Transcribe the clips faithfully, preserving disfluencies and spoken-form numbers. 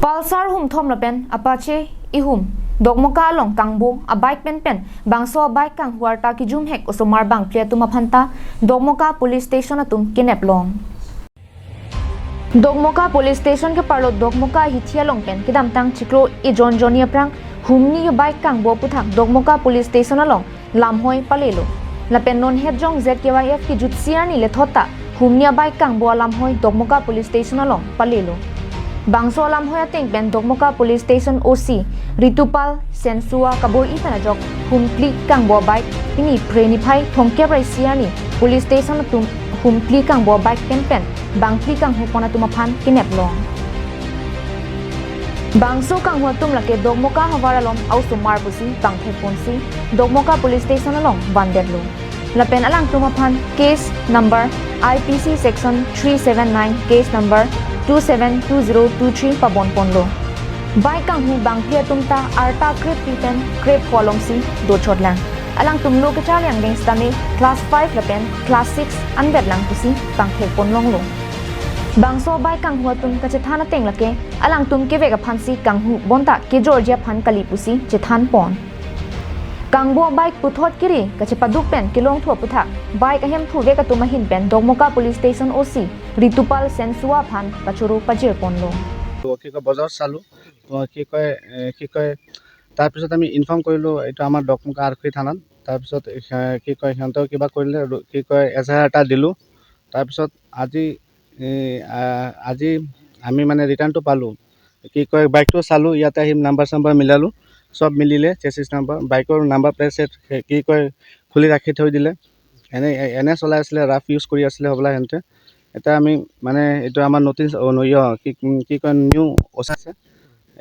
Pulsar humthom lapen Apache ihum Dokmoka along kangbo a-bike penpen bangso a-bike kanghu arta kijumhek osomar bangphli atum aphanta Dokmoka Police Station atum kenep long. Dokmoka Police Station keparlo Dokmoka ahithi along pen kedamtang chiklo ejon jonni aphrang humni a-bike kangbo aputhak Dokmoka Police Station along lamhoi palelo. Lapen non het jong Z K Y F kejutsi arni lethot ta humni a-bike kangbo alamhoi Dokmoka Police Station along palelo. Bangso alamhoi ateng pen Dokmoka Police Station O C Ritupal Sensua kabor-i pen ajok humphli kangbo a-bike pini Phre niphai thomkep ra isi arni Police Station atum humphli kangbo a-bike penpen bangphli kanghupon atum aphan kenep long. Bangso kanghu atum lake Dokmoka havar along a-osomar pusi bangthek ponsi Dokmoka Police Station along vandetlo. Lapen alangtum aphan case number I P C section three seven nine, case number two seven two zero two three pabon ponlo. Bike kanghu bangphli atum ta arta krepphli pen krepho alongsi dochotlang. Alangtum lo kacharli angdeng sitame class five lapen class six anvetlang pusi bangthek pon longlo. Bangso bike kanghu atum kachethan ateng lake alangtum kevek aphansi kanghu bonta kejorji aphan kali pusi chethan pon. Kangbo bike puthot kiri kachepaduk pen kelongthu aputhak bike ahemphu vek atum ahin pen Dokmoka Police Station O C Ritupal Sensua aphan kachoro pajir ponlo. তো কি কয়, বজাৰত চালোঁ। তো কি কয়, এ, কি কয়, তাৰপিছত আমি ইনফৰ্ম কৰিলোঁ এইটো আমাৰ দকমুকা আৰক্ষী থানাত। তাৰপিছত, এ, কি কয়, সিহঁতেও কিবা কৰিলে আৰু কি কয়, এজাহাৰ এটা দিলোঁ। তাৰপিছত আজি, এ, আ, আজি আমি মানে ৰিটাৰ্ণটো পালোঁ। কি কয়, বাইকটো চালোঁ, ইয়াতে আহি নাম্বাৰ চাম্বাৰ মিলালোঁ, চব মিলিলে চেচিছ নাম্বাৰ, বাইকৰ নাম্বাৰ প্লেট চেট, কি কয়, খুলি ৰাখি থৈ দিলে। এনে, এনে চলাই আছিলে, ৰাফ ইউজ কৰি আছিলে হ'বলা সিহঁতে। এতিয়া আমি মানে এইটো আমাৰ নতুন অ, নয়, কি, কি কয়, নিউ অ' চি আছে।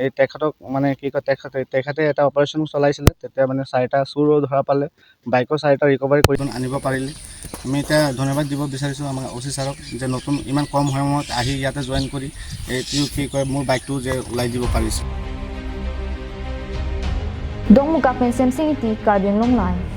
এই তেখেতক মানে কি কয়, তেখেতে, তেখেতে এটা অপাৰেশ্যন চলাইছিলে, তেতিয়া মানে চাৰিটা চুৰ ধৰা পালে, বাইকৰ চাৰিটা ৰিকভাৰী কৰি আনিব পাৰিলে। আমি এতিয়া ধন্যবাদ দিব বিচাৰিছোঁ আমাৰ অ' চি ছাৰক যে নতুন ইমান কম সময়ত আহি ইয়াতে জইন কৰি এইটো কি কয়, মোৰ বাইকটো যে ওলাই দিব পাৰিছে। Dongmuka pen Semsing Ingti, Karbi Anglong Live.